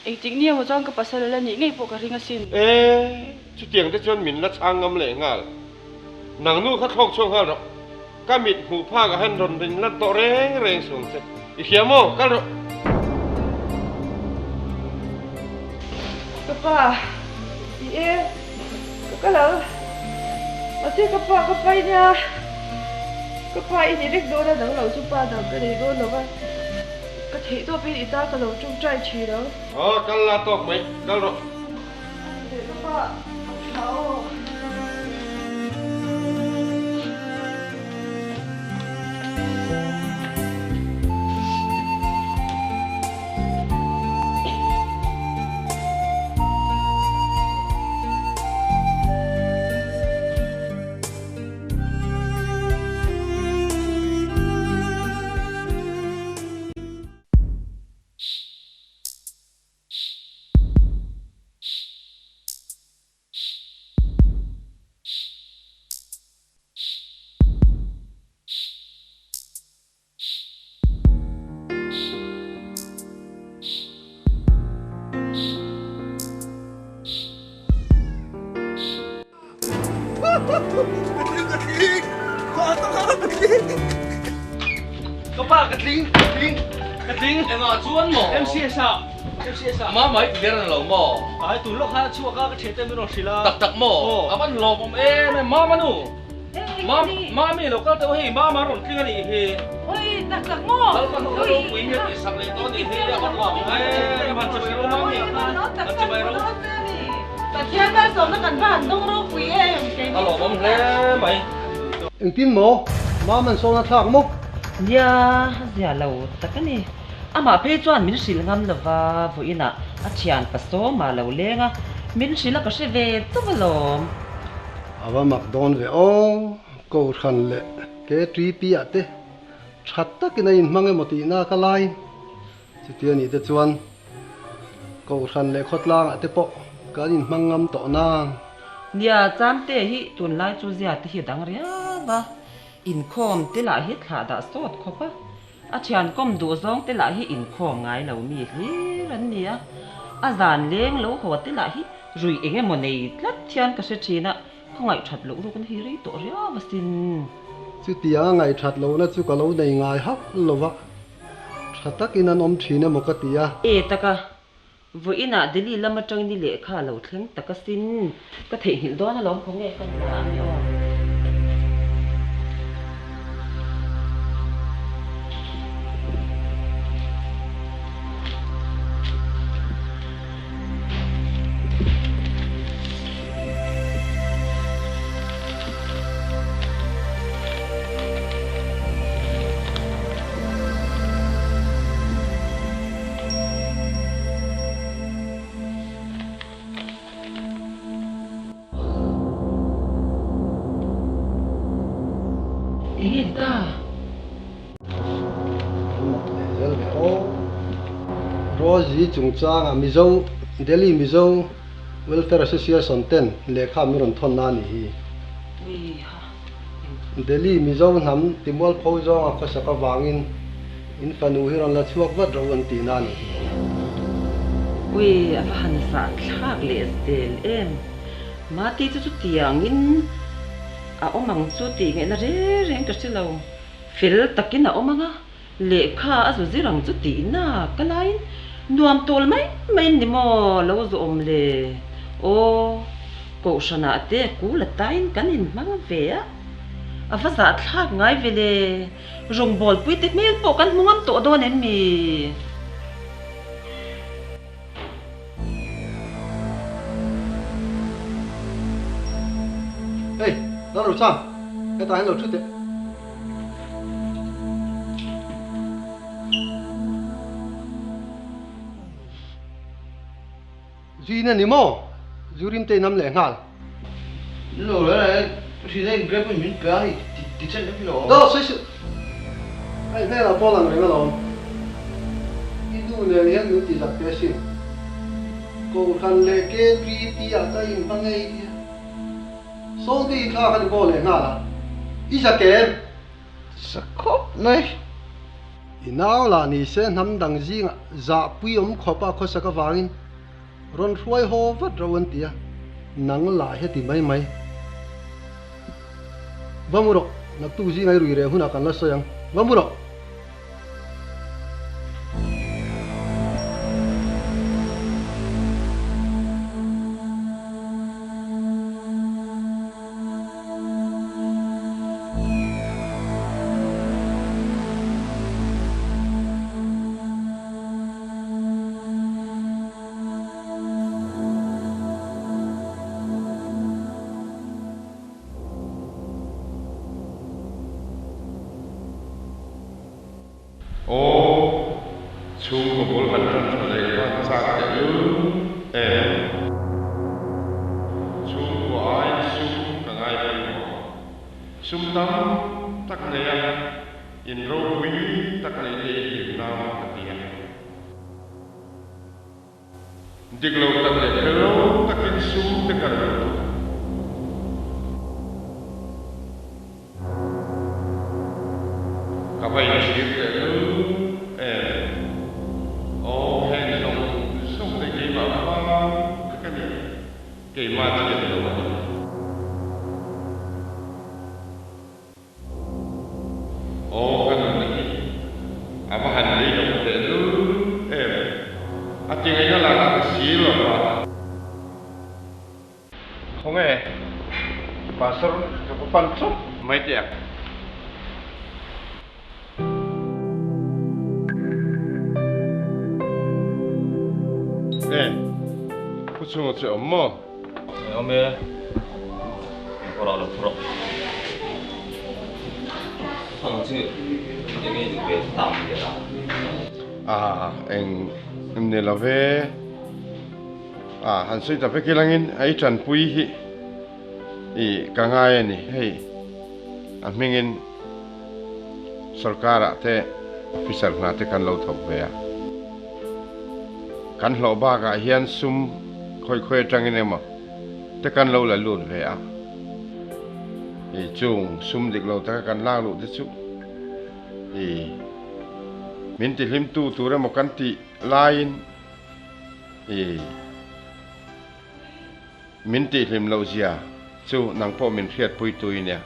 Engtik ni emaw chuan ka pasal ala nih ngei pawh ka ring asin. E, chutiang te chuan min la chhang ngam leh nghal. Nang nu kha thlawk chhuak nghal rawh. Ka mit hmuh phak ah hian rawn rin lan tawh reng reng suang che. I hria maw? Kal rawh. Ka pa, i e, ka kal ang. Mahse ka pa ka pai nia. Ka pa i ni vek dawn a, dang lo chu pa dang ka nei dawn lo va. Ka theih tawpin i ta ka lo tawngtai thin ang. Aw, kal la tawk mai, kal rawh. Leh ka pa, a tha aw. Ka tling, ka tling! Ka ka tling! Ka pa ka tling, ka tling, ka tling! Engah chuan maw? MCS ah, MCS ah. Mama i ti der a ni lo maw? Ai tun lawk khan a chhuak a, ka thiante min rawn hrilh a. Tak tak maw? A van lawmawm em em, Mama nu! Mam, Mami lo kal teuh hei, Mama rawn tling a nih hi. Oi, tak tak maw? Lalpan kha ropui hi a tihsak leh tawh a nih hi, a van lawmawm em em, han chibai ro Mami, han chibai ro. Pathian malsawmna kan va han dawng ropui em keini. A lawmawm hle mai. Engtin maw? Mam an sawn a thlak maw? Nia, a zia lo tak a ni. Amah phei chuan min hrilh ngam lova, vawiinah a thian pasawma lo leng a, min hrilh a ka hre ve chauh alawm. A va mak dawn ve aw, Kohhran leh KTP ah te tha takin a inhmang emaw tihna ka lai. Chutia nih te chuan Kohhran leh khawtlangah te pawh kan inhmang ngam tawh nang. Nia, Chamte hi tunlai chu zia te hi a dang riau a, inkhawm te lah hi thlah dah sawt khawp a, a thian kawm duh zawng te lah hi inkhawm ngai lo mi hlir an ni a, a zan leng lo haw te lah hi rui eng emaw nei tlat hian ka hre thin a, ka ngaihthat loh ruk na hi rei tawh riau asin. Chutiang a ngaihthat lohna chu ka lo nei ngai hauh lo va, Tha takin an awm thin emaw ka ti a. E taka, vawiinah Delhi lam atangin i lehkha a lo thleng tak asin. Ka theihnghilh dawn alawm khaw nge ka la ang e aw. Enge ta? Rosie chungchanga Mizo Delhi Mizo Welfare Association ten lehkha min rawn thawn na a nih hi. Delhi Mizo hnam timualpho zawnga khawsak avangin in fanu hi rawn la chhuak vat ro an tih na a nih hi. Ui, a va han zah thlak leh zel em. Mati chu chutiangin a awm ang chu tih ngaihna reng reng ka hre lo. Fel takin a awm ang a, lehkha a zu zir ang chu tihna ka laiin nuam tawl mai mai ni maw lo zu awm le? Aw, Kohhranah te kul a tain kan inhmang ve a, a va zahthlak ngai ve le, rawngbawlpui te hmel pawh kan hmu ngam tawh dawn em mi? Hey, Lalruchang, hetah hian lo thu teh. Zuin a ni maw? Zu rim te inam leh nghal. Lo le le, hri dai grep in min pe a hei ti chen em lo. Do sawi suh. Hei hmelah pawh lang reng alawm. I nu nen hian min ti zak te sin. Kohhran leh KPP ah ka inhma ngei tia. Sawngte i thlak a ni maw leh nghal a? I zak em? Zak khawp mai. I nau lah ni se hnam dang zingah zahpui awm khawp a khawsak avangin rawn hruai haw vat ro an ti a, nang lah heti mai mai. Va mu rawh, naktuk zinga i rui reh hunah kan la sawi ang. Va mu rawh! Aw, chhungkaw bul han tan tha leh khan chak teh lul em? Chhungkaw aiin sum ka ngai pawimawh. Sum tam tak nei a, in ropui tak neih te i hlim nau ka ti a. Dik lo tak leh fel lo takin sum te kan lo duh. Ka va inchhir teh lul em? Aw, heng zawng zawng te keimah vang vek a ni, keimah thiam lo a ni. Tingaihna lah ka hre si lo va. Khawnge Pastor ka va pan chawp mai teh ang. E, pu chhunga chu awm maw? E awm e, ka rawh lo thu rawh. Thang chu eng nge duh ve tak nia? A, eng ni lo ve. A, han sawi ta vek ilangin a i tanpui hi i ka ngai a ni. Hei a hmingin sorkarah te officer hna te kan lo thawk ve a. Kan hlawh bakah hian sum khawi khawi atangin emaw te kan lo la lut ve a. I chung sum dik lo taka kan lak luh te chu i min tihlimtu tur emaw kan tih laiin I min tihhlim loh zia chu nang pawh min hriatpui tui nia.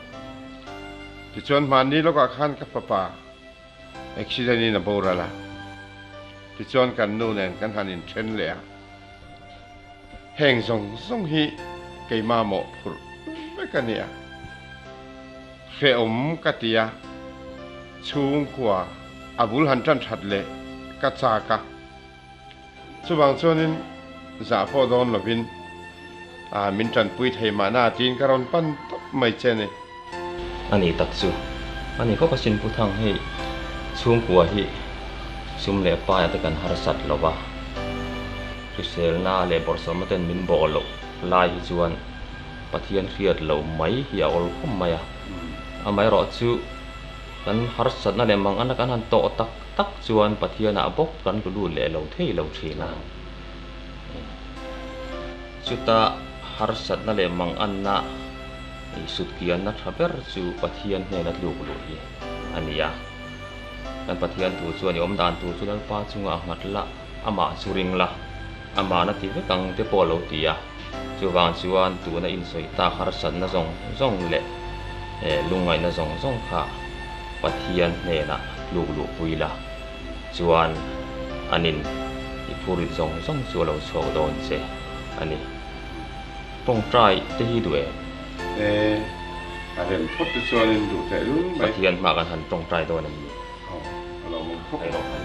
Tichuan hmanni lawkah khan ka fapa accident in a boral a, tichuan kan nu nen kan han inthen leh a. Heng zawng zawng hi keimah mawhphurh vek a nia. Hrehawm ka ti a, chhungkua a bul han tan that leh ka chak a. Chuvang chuanin zah pawh dawn lovin a min tanpui thei mahna tiin ka rawn pan tawp mai che a ni. A ni tak chu. A ni khawp asin Pu Thang hei chhungkua hi sum leh paia te kan harsat lo va, hriselna leh bawrhsawmna ten min bawh loh lai hi chuan Pathian hriat lo mai hi a awl khawp mai a. Amaherawh chu kan harsatna leh manganna kan han tawh tak tak chuan Pathianah bawk kan lu lut leh lo thei lo thin a. Chuta harsatna leh manganna sutkianna tha ber chu Pathian hnena tluk luh hi a ni a. Kan Pathian thu chuan i awm dan tur chu Lalpa chungah a nghat la, amah chu ring la, amahna ti vek ang te pawh a lo ti a. Chuvang chuan tuna insawi tak harsatna zawng zawng leh lungngaihna zawng zawng kha Pathian hnenah tluk luhpui la, chuan anin i phurit zawng zawng chu a lo chhuak dawn che a ni. Tawngtai te hi duh em? E, a rem phawt te chuanin duh teh lul mai. Pathian hma kan han tawngtai dawn em ni? Aw, a lo awm khawp mai.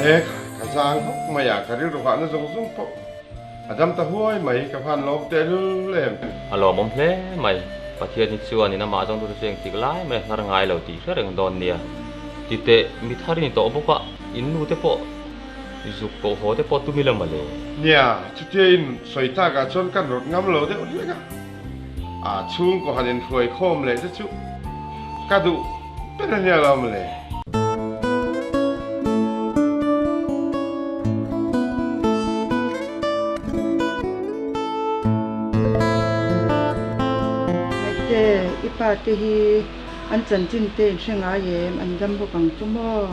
E, ka zang khawp mai a, ka rilru hahna zawng zawng pawh a dam ta huai mai, ka van lawm tehlul em. A lawmawm hle mai, Pathian hi chuan in amah zawng tur chu engtik lai mai a hnar ngai lo tih hre reng dawn nia. Titeh, mi thar i ni tawh bawk a, in nu te pawh Zuk koh haw te pawh tum ila mawle. Nia, chutia in sawi takah chuan kan rawt ngam lo deuh hlek a. A chhungkaw han inhruai khawm leh te chu ka duh ber a nia lo mawle. Ngaihte, i pa te hi an chanchin te in hre ngai em? An dam bawk ang chu maw?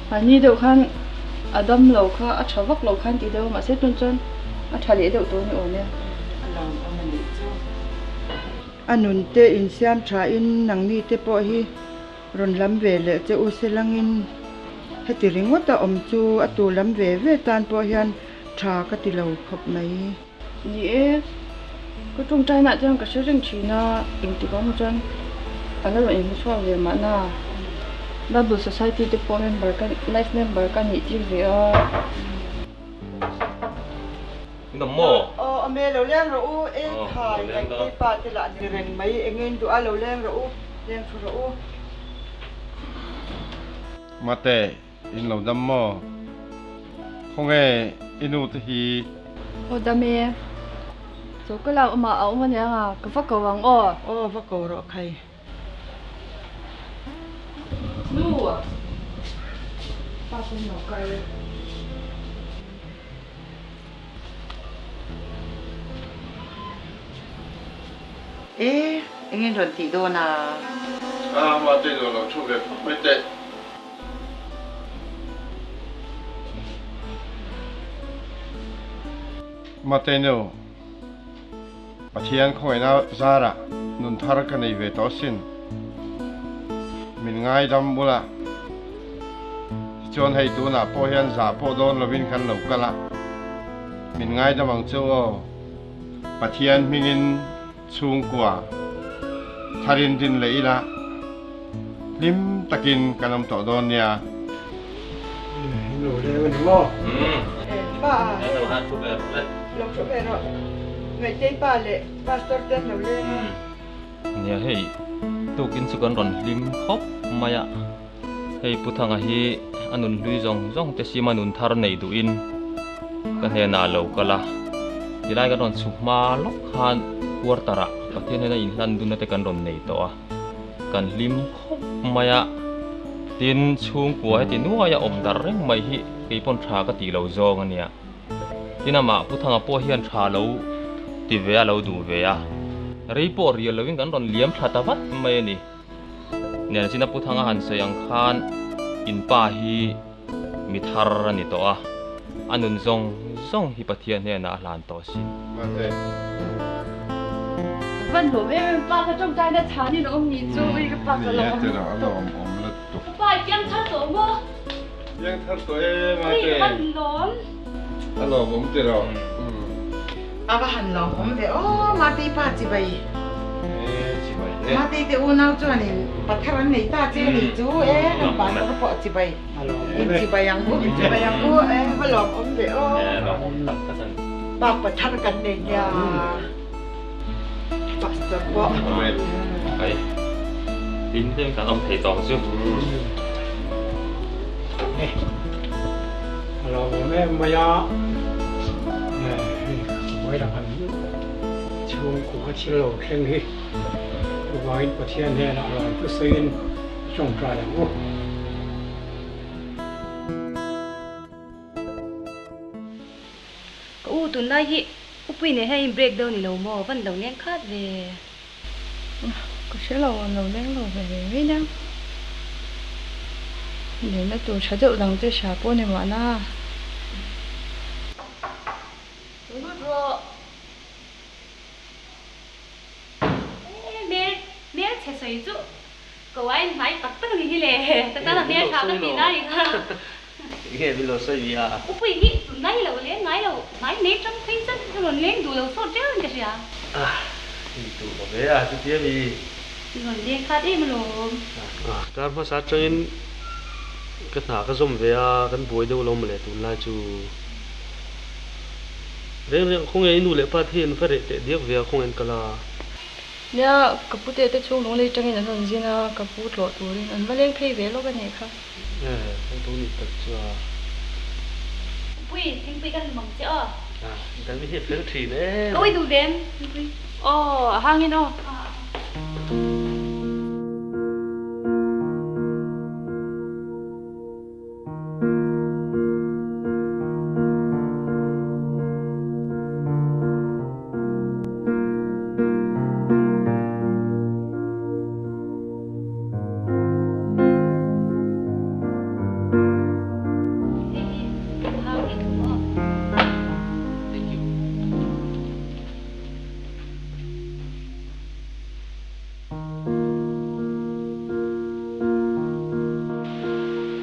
Mahni deuh khan a dam lo kha a tha vak lo khan tih deuh a mahse tun chuan a tha leh deuh tur a ni awm e. A lo awm a nih chu. A nun te insiam tha in nangni te pawh hi rawn lam ve leh che u se langin heti ringawt a awm chu a tu lam ve ve tan pawh hian tha ka ti lo khawp mai. Ni e, ka tawngtainaah chuan ka hre reng thin a, engtik awm chuan a la rawn inhmuchhuak ve mahna. Bible Society te pawh member ka life member ka nih tir ve a. Inawm maw? Aw awm e, lo leng rawh u, e khai ngaihte pa te lah ni reng mai, eng nge in duh a, lo leng rawh u, leng thu rawh u. Mate, In lo dam maw? Khawnge i nu te hi? Aw dam e. Chaw ka lak awmah a awm aniang a, ka va ko ang aw. Aw va ko rawh khai. Nu! Pa pawh lo kal. E, eng in rawn tih dawn a? A, mate nuam lo thu ve phawt mai teh. Mate nu, Pathian khawngaihna zarah nun thar ka nei ve tawh asin. Min ngaidam bula tichuan hei tunah pawh hian zah pawh dawn lovin kan lo kal a, min ngaidam ang chu aw. Pathian hmingin chhungkua tharin din leh ila hlim takin kan awm tawh dawn nia. In lo leng a ni maw? Pa lo thu ve rawh. Ngaihtei pa leh Pastor te an lo leng a. Nia hei tukin chu kan rawn hlim khawp mai a, hei Pu Thanga hi a nun hlui zawng zawng te sima nun thar nei duhin ka hnenah a lo kal a, tilai kan rawn chhuk hma lawk khan quarter ah Pathian hnena inhlan dunna te kan rawn nei tawh a, kan hlim khawp mai a, tin chhungkua heti nuaia awm dar reng mai hi kei pawn tha ka tih lo zawng a nia. Tin amah Pu Thanga pawh hian tha lo ti ve a lo duh ve a, rei pawh rial loin kan rawn liam tha ta vat mai a ni. Nen china Pu Thanga han sawi ang khan in pa hi mi thar a ni tawh a, a nun zawng zawng hi Pathian hnenah a hlan tawh sin. Mate. Ka van lawm em em pa ka tawngtaina chhanin a awm ni chu ui ka pa ka lawm. Nia a lawm awm lutuk. Ka pa i piang thar tawh maw? Piang thar tawh e mate. Ui ka van lawm. A lawm awm ti rawh. A va han lawm awm ve aw Mate pa chibai. E chibai e. Mate te unau chuanin pathar an nei ta che ni chu e kan pastor pawh chibai. In chibai ang u. In chibai ang u e va lawm awm ve aw. Lawm awm tak tak ani. Pa pathar kan nei nia. Pastor pawh. Amen. Ai. Tin ten kan awm thei tawng chu. Eh. A lawm awm em mai a. Eh, hei buai lang han chhungkua thil lo thleng hi. Chuvangin Pathian hnenah rawn thusawiin tawngtai ang u. Ka u tunlai hi Upui nen hian in break deuh ni lo maw? Van lo leng khat ve. Ka hre lo, an lo leng lo ve ve mai nia. Lenna tur tha deuh dang te hria pawh ni mahna. Lut rawh. E hmel hmel chhe sawi chu ko ai hmai tak tak ni hi le ka tan a hmel tha ka ti na ni kha. Enge min lo sawi vi a. Upui hi tunlai lo leng ngai lo hmai nei tang phei chuan ka rawn leng duh lo sawt reuh in ka hria. Ah i duh lo ve a chutia mi. I rawn leng khat em alawm. Ah kar hmasa atangin ka hna ka zawm ve a kan buai deuh lo mawle tunlai chu. Reng reng khawnge i nu leh pa te hi an va reh teh diak ve a khawnge an kal a. Nia, ka pu te te chhung lunglei tangin an rawn zin a, ka pu tlawh turin an va leng phei ve lawk a nih kha. E, kawng to nih tak chu a. Pui, thingpui kan hmu ang che aw. A, dang hi a fel thin em. Ka ui duh ve em, thingpui. Aw, a hangin aw.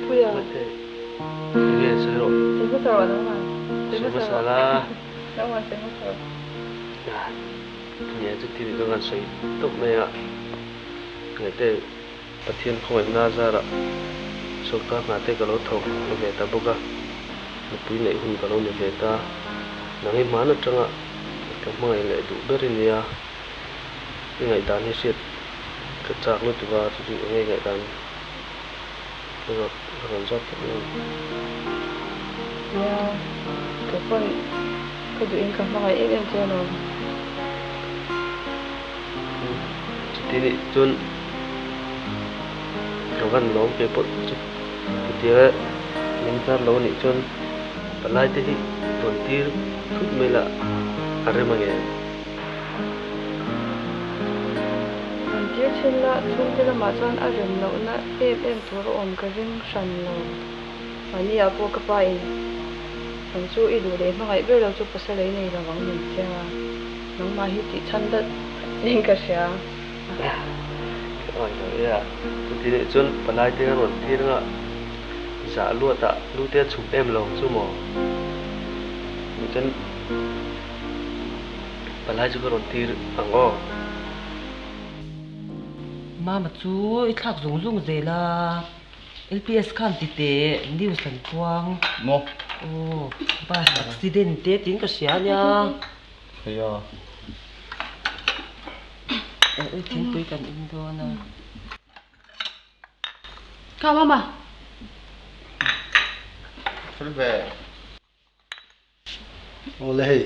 Puia. Enge sawi rawh. Sawi hmasa rawh nangmah. Sawi hmasa la. Nangmah sawi hmasa rawh. Nia chuti ni chuan kan sawi tawp mai a. Ngaihte Pathian khawngaihna zarah sawrkar hna te ka lo thawk ve ta bawk a. Nupui neih hun ka lo ni ve ta. Nang hi hman atanga ka hmangaih leh duh ber i nia. I ngaihdan hi hriat ka chak lutuk a, chu chu enge i ngaihdan ka zawt ka rawn zawt tawp mai a ni. Nia, kei pawn ka duhin ka hmangaih em em che alawm. Chuti nih chuan ka van lawm kei pawh chu chutia min hnar lo nih chuan palai te hi rawn tir thut mai la a rem ange. Rawn tir thin la, chhungte lamah chuan a rem lohna em em tur a awm ka ring hran lo. Mahni ah pawh ka pa in nang chu i duh leh hmangaih ber lo chu pasal ei nei lo ang min tia, nangmah hi tih chhan dat in ka hria. Ka awi lo e a, chuti leh chuan palai te ka rawn tir anga zah luat ah lu te a chhuk em lo chu maw? Chuan palai chu ka rawn tir ang aw. Mama chu i thlak zung zung zel a. LPS khan ti teh news an puang. Maw? Aw, bus accident te tiin ka hria ania. Hei a. Ui thingpui kan in dawn a. Kha mama. Fel ve. Awle hei,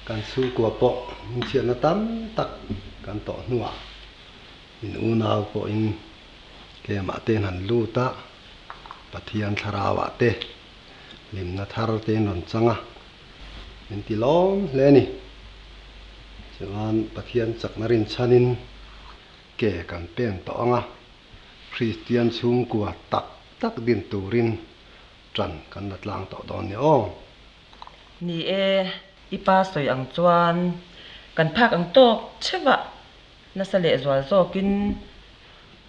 kan chhungkua pawh inchhiatna tam tak kan tawh hnuah in unau pawhin kemah te in han lut a, Pathian thlarauah te hlimna thar te in rawn chang a, min ti lawm hle a ni. Chuan Pathian chakna rinchhanin ke kan pen tawh ang a, Kristian chhungkua tak tak din turin Ṭan kan la tlang tawh dawn nia aw. Ni e, i pa sawi ang chuan kan phak ang tawk chheuh a, nasa leh zual zawkin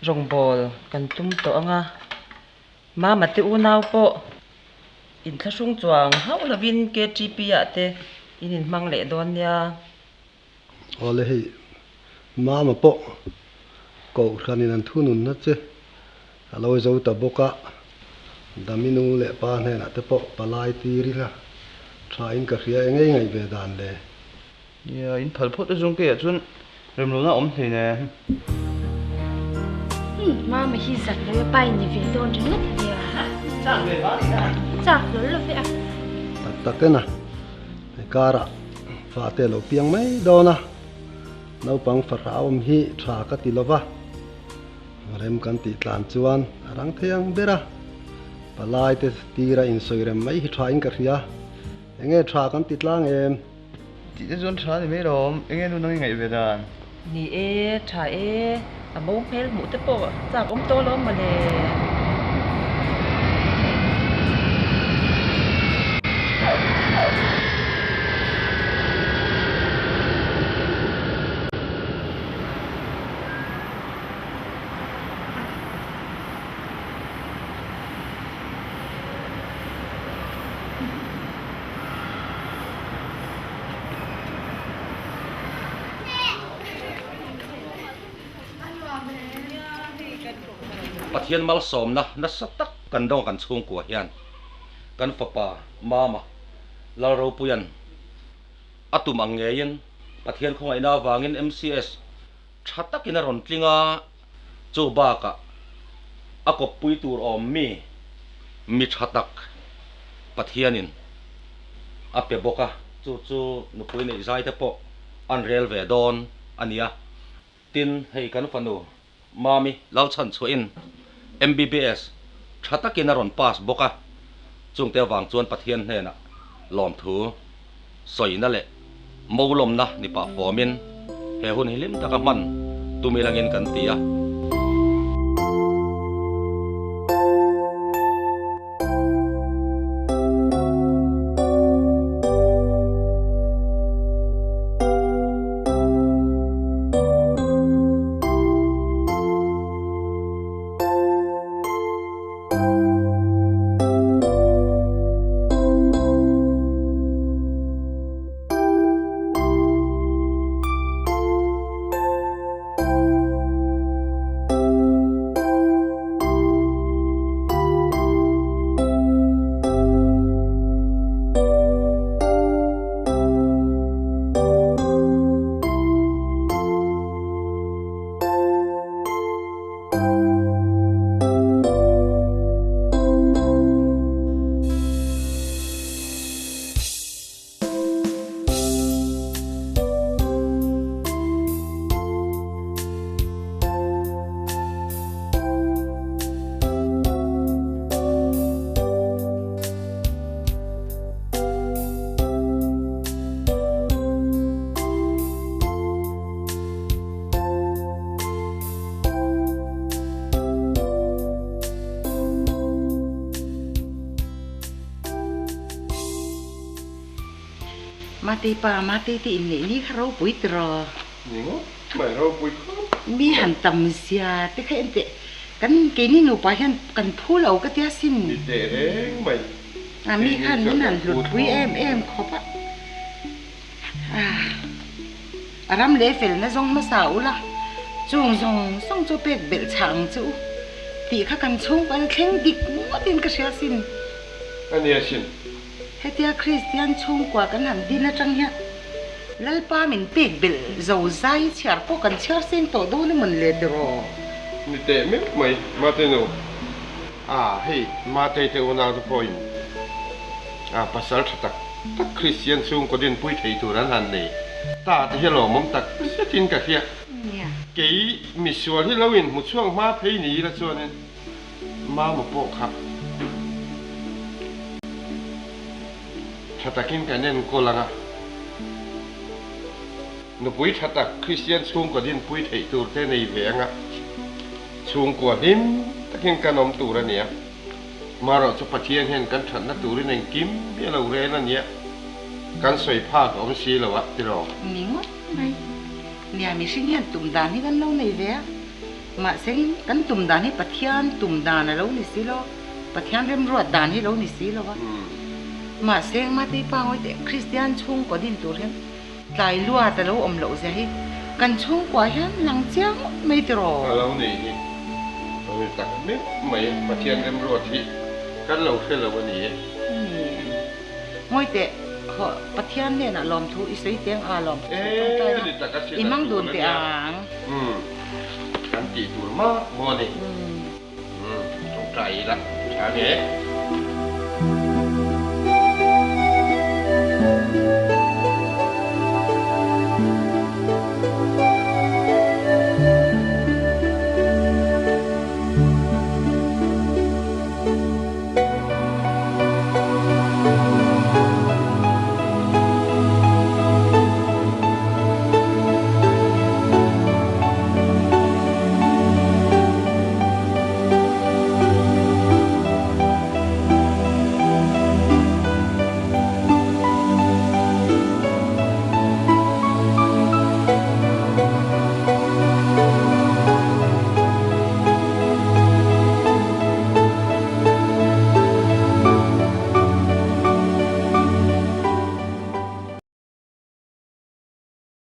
rawngbâwl kan tum tawh ang a. Mama te unau pawh inthlahrung chuang hauh lovin KTP ah te in inhmang leh dawn nia. Awle hei Mama pawh Kohhranin an thununna che a lo zo ta bawk a, Daminu leh pa hnenah te pawh palai tir ila tha in ka hria eng ei ngaih ve dan le. Nia, in phal phawt azung keiah chuan remlohna a awm hlei ne. Umm, Mama hi zak lo e, pa in ni ve dawn ringawt a nia. Chak ve va ni a. Chak hlawl lo ve a. Tak tak ena, hei karah fate a lo piang mai dawn a, naupang fahrah awm hi tha ka ti lova, rem kan tih tlan chuan a rang thei ang ber a, palai te tira insawi rem mai hi tha in ka hria, enge tha kan ti tlang em? Tih te chuan tha ni mai lo awm, enge nu nang i ngaih ve dan? Ni e, tha e, a mo hmel hmuh te pawh chak awm tawh lo mawle. Pathian malsawmna nasa tak kan dawng kan chhungkua hian kan fapa Mama Lalropuia'n a tum ang ngeiin Pathian khawngaihna avangin MCS tha takin a rawn tling a, chu bakah a kawppui tur awm mi mi tha tak Pathianin a pe bawk a, chu chu nupui neih zai te pawh an rel ve dawn a nia. Tin, hei kan fanu Mami Lalchhanchhuahin MBBS tha takin a rawn pass bawk a, chungte avang chuan Pathian hnenah lawmthu sawina leh Molawmna ni pah fawmin he hun hi hlim taka hman tum ilangin kan ti a. Matei pa, Matei te inneih ni kha ropui tiraw? Ni ngawt mai, ropui khawp Mi han tam zia te kha enteh, kan keini nupa hian kan phu lo ka tia sin. Ni teh reng mai. A mi khan min han hlutpui em em khawp a. A ram leh felna zawng hmasa ula, chung zawng zawng chu pek belh chhah ang che u tih kha kan chhungkaw en thleng dik ngawtin ka hria sin. A nia sin. Hetia Kristian chhungkua kan han din atang hian Lalpa min pek belh zo zai chhiar pawh kan chhiar seng tawh dawn emawn le tiraw? Ni teh meuh mai, Mate nu. A, hei Matei te unau te pawhin a pasal tha tak tak Kristian chhungkaw dinpui thei tur an han nei ta te hi lawmawm tak zetin ka hria. Kei misual hi lo inhmu chhuak hma phei ni ila chuanin Mama pawh kha tha takin kan enkawl ang a, nupui tha tak Kristian chhungkaw dinpui theih tur te nei ve ang a, chhungkua hlim takin kan awm tur a ni a. Marawh chu Pathian hian kan thatna turin engkim hi a lo rel a nia, kan sawi phak a awm si lo a, tiraw? Ni ngawt mai. Nia, mihring hian tum dan hi kan lo nei ve a. Mahse, kan tum dan hi Pathian tum dan a lo ni si lo, Pathian remruat dan hi lo ni si lo a. Mahse, Matei pa ngawi teh, Kristian chhungkaw din tur hian tlai luat a lo awm loh zia hi kan chhungkua hian lang chiang ngawt mai tiraw? A lo nei hi a ni tak meuh mai, Pathian remruat hi kan lo hre lo a ni e. Ngawi teh, hawh Pathian hnenah lawmthu i sawi teng a, lawmthu sawi tawngtai na i mang dun teh ang. Umm, kan tih tur mak maw ni? Umm, tawngtai ila tha nge?